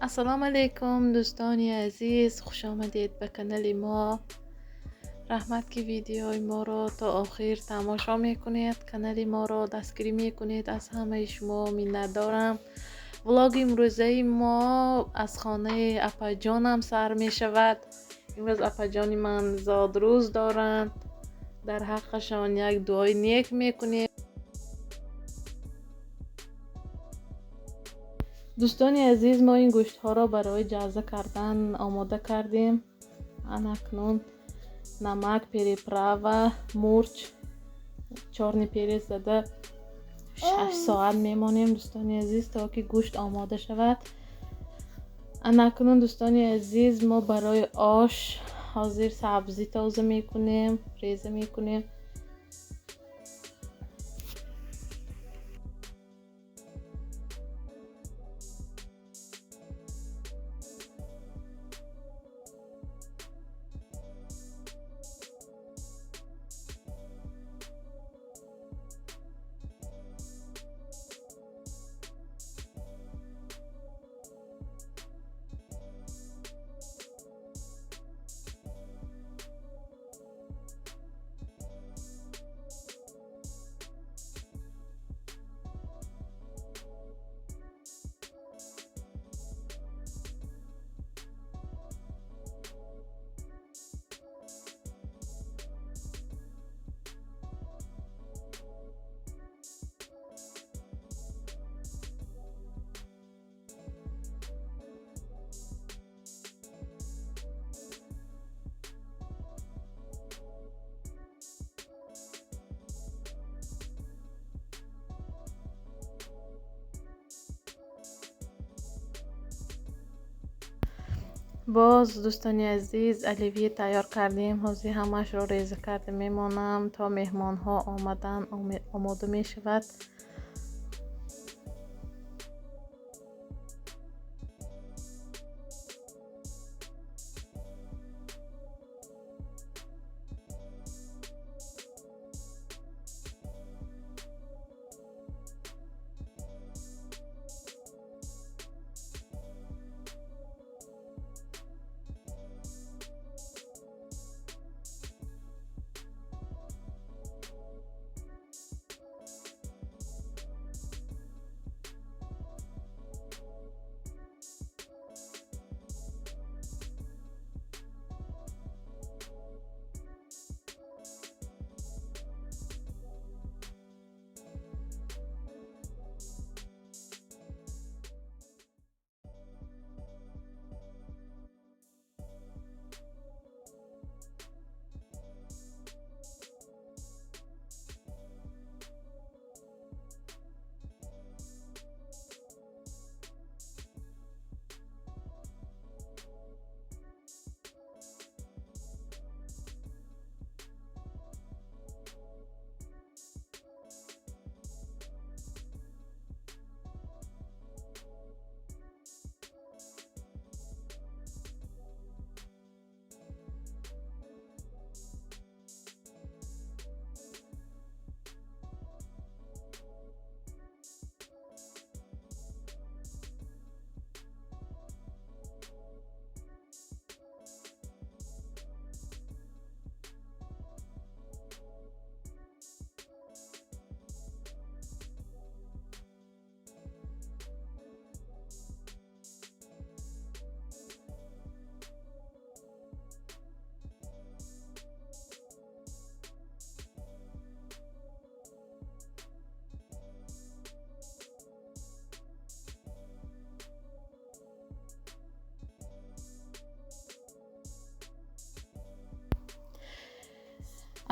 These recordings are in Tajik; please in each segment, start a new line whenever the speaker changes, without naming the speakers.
Ассалому алайкум, дӯстони азиз, хуш омадед ба канали мо. Раҳмат, ки видеои моро то охир тамошо мекунед, канали моро дастгирӣ мекунед. Аз ҳамаи шумо миннатдорам. Влоги имрӯзаи мо аз хонаи апаҷонам сар мешавад. Имрӯз апаҷони ман зодрӯз доранд. Дар ҳаққашон як дуои нек мекунем. Дӯстони азиз, мо ин гӯштҳоро барои ҷаза кардан омода кардем. Анакнун намак, приправа, мурч, чёрный перец зада 6 соат мемонем, дӯстони азиз, то ки гӯшт омода шавад. Анакнун, дӯстони азиз, мо барои ош ҳозир сабзӣ тоза мекунем, реза мекунем. Боз, дӯстони азиз, оливье тайёр кардем. Ҳозир ҳамаашро реза карда мемонам, то меҳмонҳо омадан омода мешавад.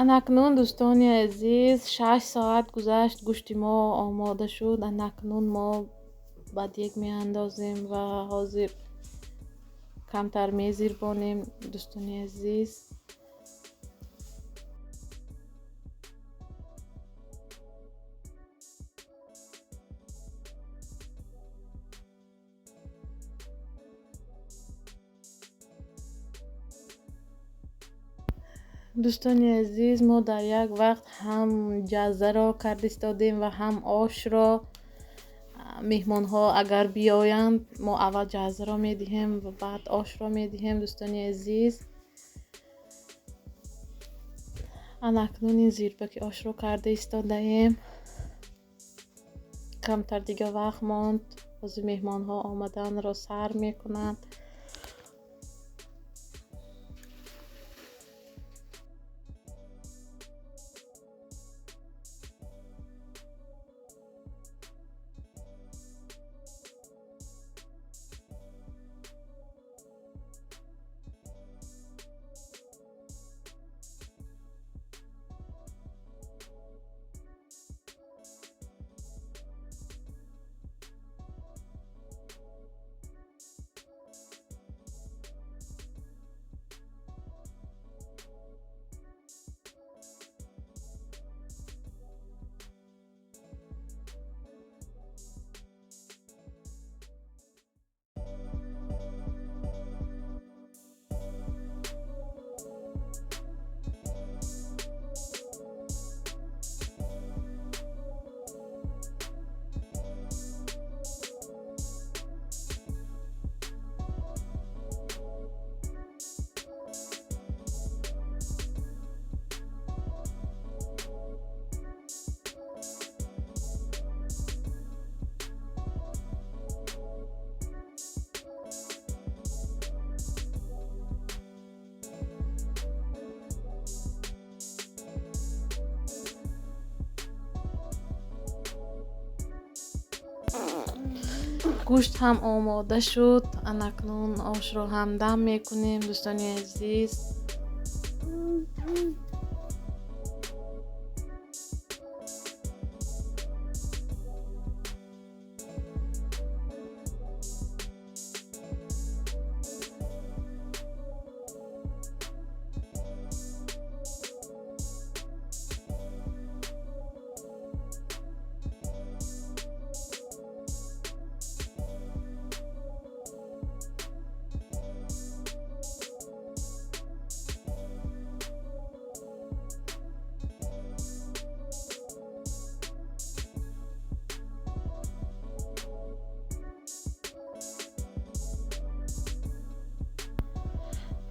Анакнун, дӯстони азиз, 6 соат гузашт, гӯшти мо омода шуд. Анакнун мо ба дег меандозем ва ҳозир камтар мезирбонем, дӯстони азиз. Дӯстони азиз, мо дар як вақт ҳам ҷаззаро карда истодем ва ҳам ошро. меҳмонҳо агар биёянд, мо аввал ҷазаро медиҳем ва баъд ошро медиҳем, дӯстони азиз. Ана акнун ин зирбаки ошро карда истодаем. Камтар дига вақт монд, ҳозир меҳмонҳо омаданро сар мекунанд. Гӯшт ҳам омода шуд. Анакнун ошро ҳам дам мекунем, дӯстони азиз.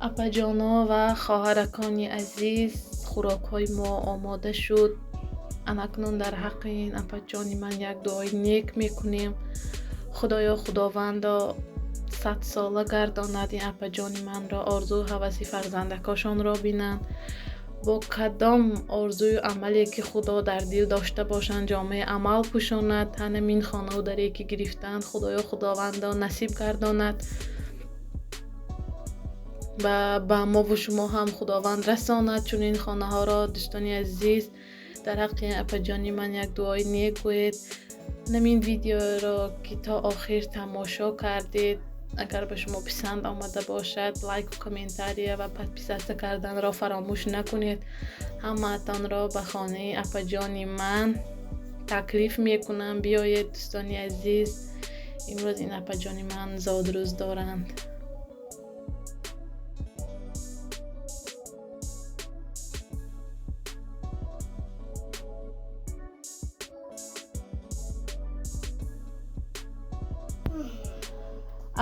Апаҷоно ва хоҳаракони азиз, хӯрокҳои мо омода шуд. Анакнун дар ҳаққи ин апаҷони ман як дуои нек мекунем. Худоё, Худовандо, 100 сола гардонад ин апаҷони манро, орзую ҳаваси фарзандакошонро бинанд. Бо кадом орзую амале ки Худо дар дил дошта бошанд, ҷомаи амал пӯшонад. Ҳанамин хонаву даре ки гирифтаанд, Худоё, Худовандо, насиб гардонад. Ба мову шумо ҳам Худованд расонад чунин хонаҳоро. Дӯстони азиз, дар ҳаққи апаҷони ман як дуои нек гӯед. Намин видеоро ки то охир тамошо кардед, агар ба шумо писанд омада бошад, лайку комментария ва подписаться карданро фаромӯш накунед. Ҳамаатонро ба хонаи апаҷони ман таклиф мекунам. Биёед, дӯстони азиз, имрӯз ин апаҷони ман зодрӯз доранд.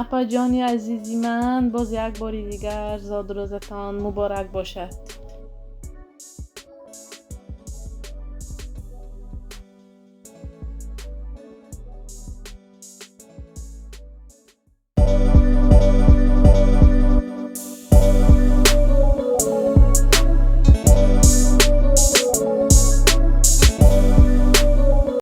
Апаҷони азизи ман, боз як бори дигар зодрӯзатон муборак бошад.